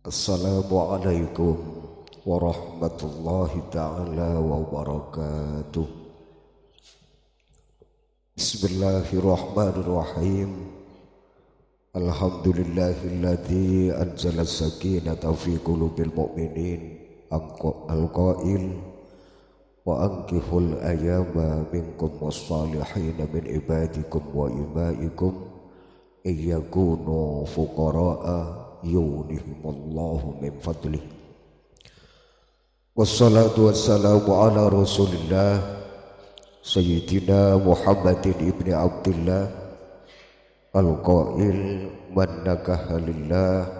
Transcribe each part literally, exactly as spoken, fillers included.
Assalamualaikum warahmatullahi taala wabarakatuh. Bismillahirrahmanirrahim. Alhamdulillahilladzi anzala sakinata fi qulubil mu'minin. Angko-, al-qail, "Wa ankihul ayama minkum was-salihina min ibadikum wa imaikum, in yakunu fuqara'a yughnihimullahu min fadlih." Wassalatu wassalamu ala Rasulillah, Sayyidina Muhammadin ibni Abdillah, al-qail, "Man nakaha lillah,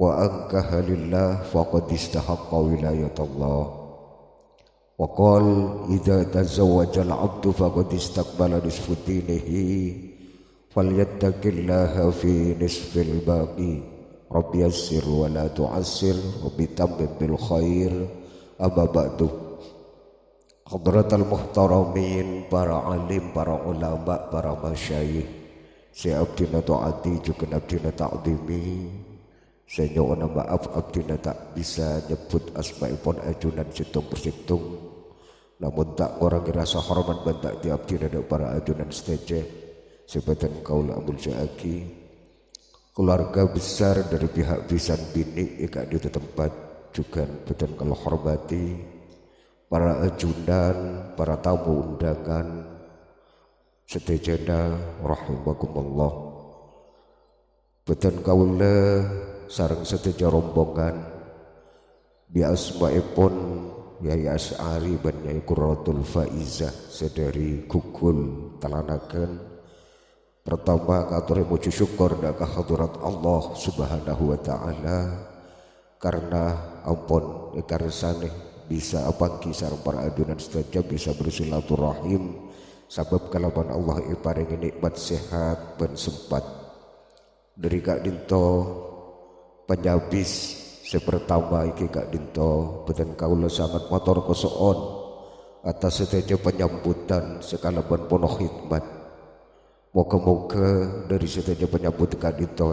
wa ankaha lillah, faqad istahaqqa wilayatallah." Wa qal, "Idza tazawwajal abdu faqad istakmala nisfu dinihi, falyattaqillaha fi nisfil baqi. Rabbi yassir wa la tu'assir, Rabbi tammim bil khair." Amma ba'du. Hadratal muhtaramin, para alim, para ulama, para masyayikh, sè abdhina ta'ati, jhughân abdhina ta'dhimi, sè nyo'ona ma'af abdhina ta' bisa nyebbhut asmaèpon ajunan sèttong per sèttong. Namong ta' ngorangè rasa hormat bân ta'dhim abdhina dâ' para ajunan sadhâjâ sè bhâdhân kaulâ amoljâ'aghi. Keluarga besar dari pihak bhisan binè' è ka'dinto tempat jhughân bhâdhân kaulâ hormatè, para ajunan, para tamu undangan, sadhâjâna rahimakumullah. Bhâdhân kaulâ sareng sadhâjâ rombongan, bi asmaèpon Yai Asy'ari bân Yai Qurratul Faizah sè dâri Gugul Talanagan, partama ngatorè mojhi sokkor dâ' ka hadrat Allah Subhanahu wa Ta'ala, karna ampon èkarsanè bisa apangghi sareng para ajunan sadhâjâ, bisa bersilaturahim, sabâb kalabân Allah èparèngè nè'mat sehat bân sempat. Dâri ka'dinto, panyabis sè partama èngghi ka'dinto, bhâdhân kaulâ sanget mator kaso'on atas sadhâjâ panyambutan sè kalabân pono khidmat. Moghâ-moghâ dâri sadhâjâ panyambut ka'dinto,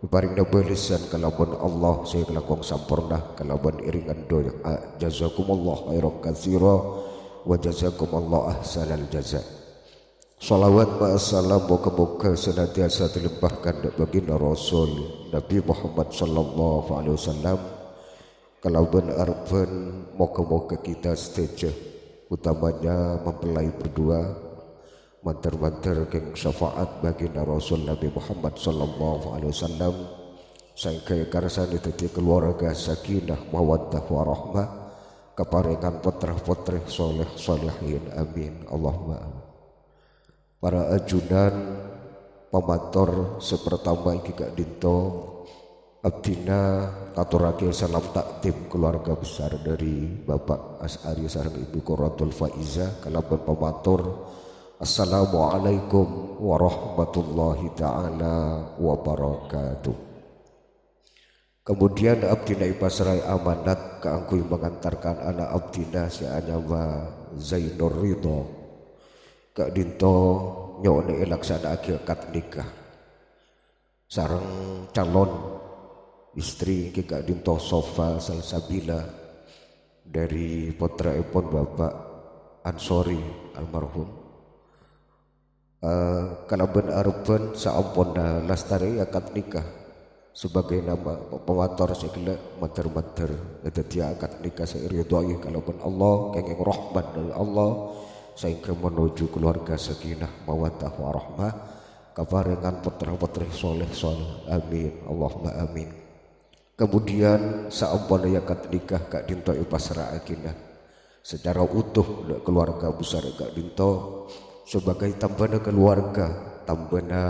èparèngana bâlessan kalabân Allah sè langkong samporna kalabân èrèngan du'a. Jazakumullah khairan katsira wa jazakumullah ahsanal jaza. Shalawat bân salam moghâ-moghâ senantiasa dilempahkan dâ' baginda Rasul Nabi Muhammad sallallahu alaihi wasallam, kalabân arebbhân moghâ-moghâ kita sadhâjâ, utamanya mempelai berdua, mandhâr-mandhâr kèng syafaat baginda Rasul Nabi Muhammad sallallahu alaihi wasallam, saèngghâ èkarsanè dhâddhi kaluwarga sakinah mawaddah warahmah, kaparèngan pottra-pottrè sholèh sholihin. Amin, Allahumma amin. Para ajunan, pamator sè partama èngghi ka'dinto, abdhina ngatorraghi salam takdim keluarga besar dâri Bapak Asy'ari sareng Ibu Qurratul Faizah kalabân pamator, "Assalamualaikum warahmatullahi ta'ala wabarakatuh." Kemudian abdhina èpasraè amanat kaangghuy mangantarkan ana' abdhina sè anyama Zainur Ridho. Ka'dinto nyo'ona èlaksana'aghi akad nikah sareng calon istri èngghi ka'dinto Sofa Salsabila dâri pottra'èpon Bapak Ansori almarhum. Eh, kalabân arebbhân saamponna lastarè akad nikah, sabâgâi nama pamator sè ghellâ' mandhâr-mandhâr dhâddhiyâ akad nikah sè èridhoi kalabân Allah, kèngèng rahmat dâri Allah, saèngghâ manoju kaluwarga sakinah mawaddah warahmah, kaparèngan pottra-pottrè sholèh-sholèh. Amin, Allahumma amin. Kemudian, saamponna akad nikah ka'dinto èpasra'aghina secara utuh dâ' kaluwarga besar ka'dinto, sabâgâi tambâna kaluwarga, tambâna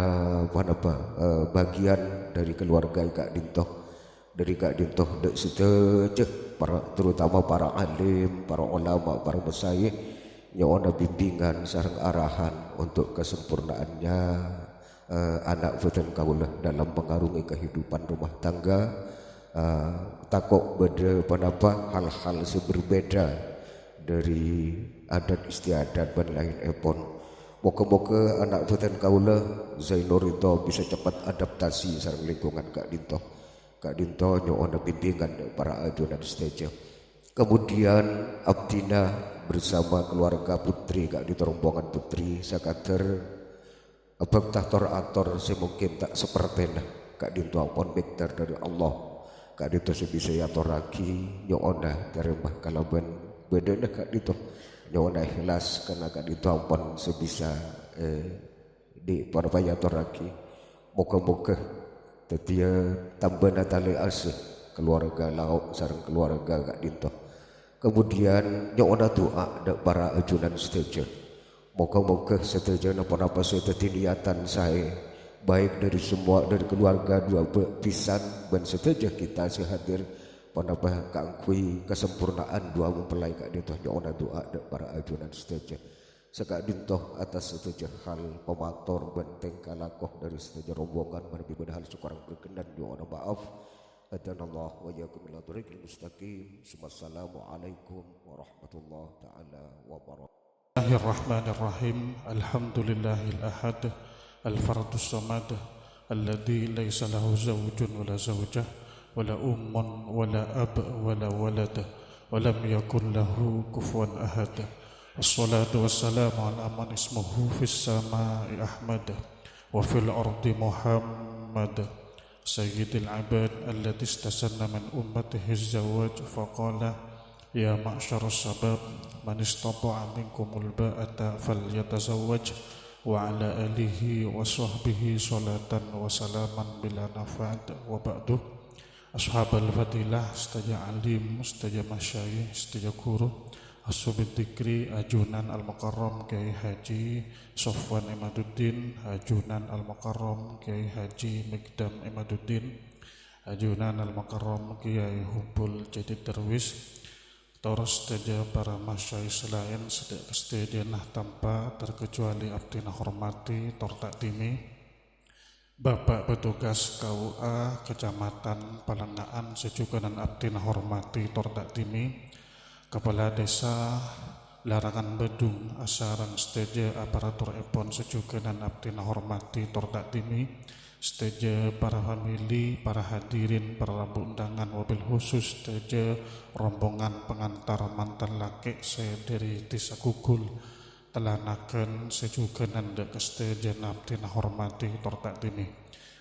ponapa, eh, bagian dâri kaluwarga ka'dinto, dâri ka'dinto dâ' sadhâjâ para, terutama para alim, para ulama, para masyayikh, nyo'ona bimbingan sareng arahan untuk kesempurnaannya, eh, ana' bhâdhân kaulâ dalam mengarungi kehidupan rumah tangga, eh, tako' bâdâ ponapa hal-hal sè berbeda dâri adat istiadat bân laènèpon. Moghâ-moghâ ana' bhâdhân kaulâ, Zainur Ridho, bisa cepet adaptasi sareng lingkungan ka'dinto. Ka'dhinto nyo'ona bimbingan para ajunan sadhâjâ. Kemudian abdhina bersama keluarga putri, ka'dhinto rombongan putri, sakadhâr abhâkta tor-ator sè mungkin ta' sapertèna, ka'dhinto ampon mèkdar dhâri Allah. Ka'dhinto sè bisa èatorraghi, nyo'ona tarèma kalabân bâdâna ka'dhinto. Nyo'ona ikhlas, karna ka'dhinto ampon sè bisa, eh, di ponapa èatorraghi. Moga-moga dhâddhiyâ tambâna talè asè keluarga Lao' sareng keluarga ka'dhinto. Kemudian nyo'ona du'a dhâ' para ajunan sadhâjâ. Moga-moga sadhâjâna ponapa sè dhâddhi niyatan saè, baik dari semua, dari keluarga dua be-, pisan bân sadhâjâ kita sè hadir, ponapa kaangghuy kasampurnaan dua mempelai ka'dhinto. Nyo'ona du'a dhâ' para ajunan sadhâjâ. Saka'dhinto atas sadhâjâ hal pamator bân tèngka lako dhâri sadhâjâ rombongan manabi bâdâ hal sè korang berkenan, nyo'ona ma'af. Hadanallah wa iyyakum ila thariqil mustaqim. Summa assalamualaikum warahmatullahi ta'ala wabarakatuh. بسم الله الرحمن الرحيم. الحمد لله الأحد الفرد الصمد الذي ليس له زوج ولا زوجة ولا أم ولا أب ولا ولد ولم يكن له كفوا أحد. والصلاة والسلام على من اسمه في السماء أحمد وفي الأرض محمد سيد العباد الذي استسن من أمته الزواج فقال: يا معشر الشباب، من استطاع منكم الباءة فليتزوج، وعلى آله وصحبه صلاة وسلاما بلا نفاد، وبعد. Ashabal fadilah, sadhâjâ alim, sadhâjâ masyayikh, sadhâjâ ghuru, ashabid dzikri, ajunan Al-Mukarram Kyai Haji Sofwan Imaduddin, ajunan Al-Mukarram Kyai Haji Mikdam Imaduddin, ajunan Al-Mukarram Kyai Hubbul Jadid Darwis, tor sadhâjâ para masyayikh sè laèn sè ta' sadhâjâna tanpa terkecuali abdhina hormati tor ta'dhimi. Bapak petugas K U A Kecamatan Palanga'an sè jhughân abdhina hormati tor ta'dhimi, Kepala Desa Larangan Badung asareng sadhâjâ aparaturèpon sè jhughân abdhina hormati tor ta'dhimi, sadhâjâ para famili, para hadirin, para rabu undangan, wabil khusus sadhâjâ rombongan pengantar mantan lakè' sè dhâri Desa Gugul, Tellanagan sè jhughân dhâ' ka sadhâjâna abdhina hormati tor ta'dhimi.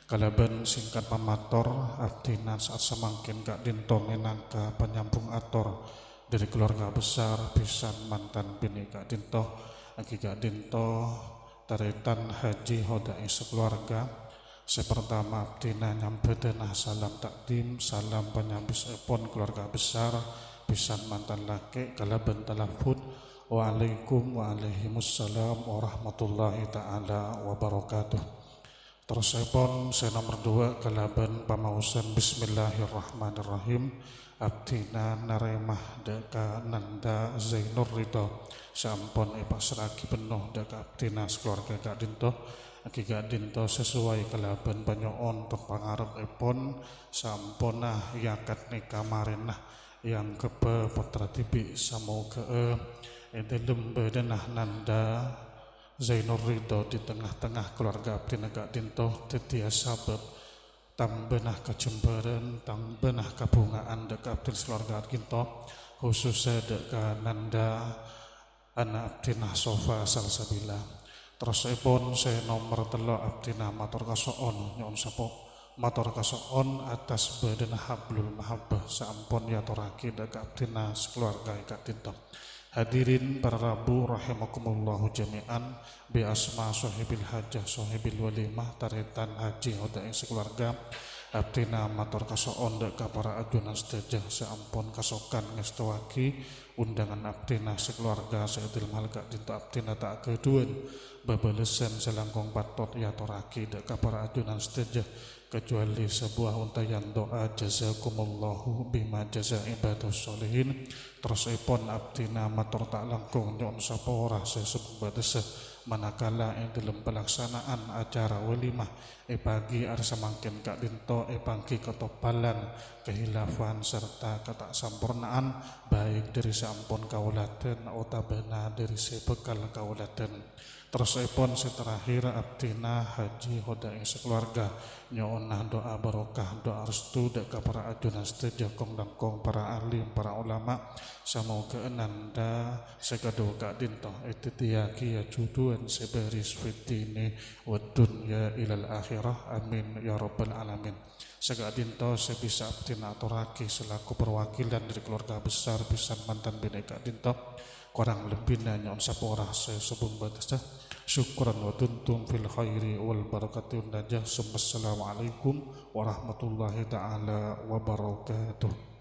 Kalabân singkat pamator, abdhina sa'at samangkèn ka'dhinto mènangka panyambung ator dhâri keluarga besar bhisan mantan binè' ka'dhinto, èngghi ka'dhinto tarètan Haji Hodai sakeluarga. Sè partama abdhina nyambhâdhâna salam ta'dhim, salam panyambisèpon keluarga besar bhisan mantan lakè' kalabân talafud, "Waalaikum, waalaihimussalam warahmatullahi ta'ala wabarakatuh." Terrosèpon sè nomer duwâ' kalabân pamaosan Bismillahirrahmanirrahim, abdhina narèma dhâ' ka Nanda Zainur Ridho sè ampon èpasra'aghi penno dhâ' ka abdhina sakeluarga ka'dhinto, èngghi ka'dhinto sesuai kalabân panyo'on tor pangarepèpon sè amponna èakad nèka marèna èanggheppa pottra dhibi'. Samoghâ'â è dhâlem bâdâna Nanda Zainur Ridho di tengnga-tengnga keluarga abdhina ka'dhinto dhâddhiyâ sabâb tambâna kajembhârân, tambâna kabhunga'an dhâ' ka abdhina sakeluarga ka'dhinto, khusussa dhâ' ka Nanda, ana' abdhina Sofa Salsabila. Terrosèpon sè nomer tello' abdhina mator kaso'on nyo'on sapo-, mator kaso'on atas bâdâna Hablul Mahabbah sè ampon èatorraghi dhâ' ka abdhina sakeluarga ka'dhinto. Hadirin para rabu rahimakumullahu jami'an, bi asma sohibil hajah, sohibil walimah, tarètan Haji Hodai sakeluarga, abdhina mator kaso'on dhâ' ka para ajunan sadhâjâ sè ampon kasokan ngèstowaghi undangan abdhina sakeluarga sè è dhâlem hal ka'dhinto abdhina ta' aghâdhuwân bâbâlessan sè langkong patot èatorraghi dhâ' ka para ajunan sadhâjâ, kecuali sebuah untaian doa, "Jazakumullahu bima jaza ibadus sholihin." Terrosèpon abdhina mator ta' langkong nyo'on sapora sè sobung bâtessa, manakala è dhâlem palaksanaan acara walimah è pagi arè samangkèn ka'dhinto èpangghi katoppalan, kahilafan, sarta kata'sampornaan, baik dhâri sè ampon kaoladhân otabâna dhâri sè bhâkal kaoladhân. Terroèpon sè terakhir, abdhina Haji Hodai sakaluarga nyo'ona du'a barokah, du'a restu dhâ' ka para ajunan sadhâjâ, kong-langkong para alim, para ulama. Samoghâ ananda sè kaduwâ ka'dinto èdhâddhiyâghi jhudhuwân sè bâris fid dini wad dunya ilal akhirah. Amin ya rabbal alamin. Saka'dinto sè bisa abdhina atorraghi selaku perwakilan dhâri keluarga besar bhisan mantan binè ka'dinto. Korang lebbina nyo'on sapora sè sobung bâtessa. Syukran wa dumtum fil khairi wal barakati wan najah. Summa assalamualaikum warahmatullahi ta'ala wabarakatuh.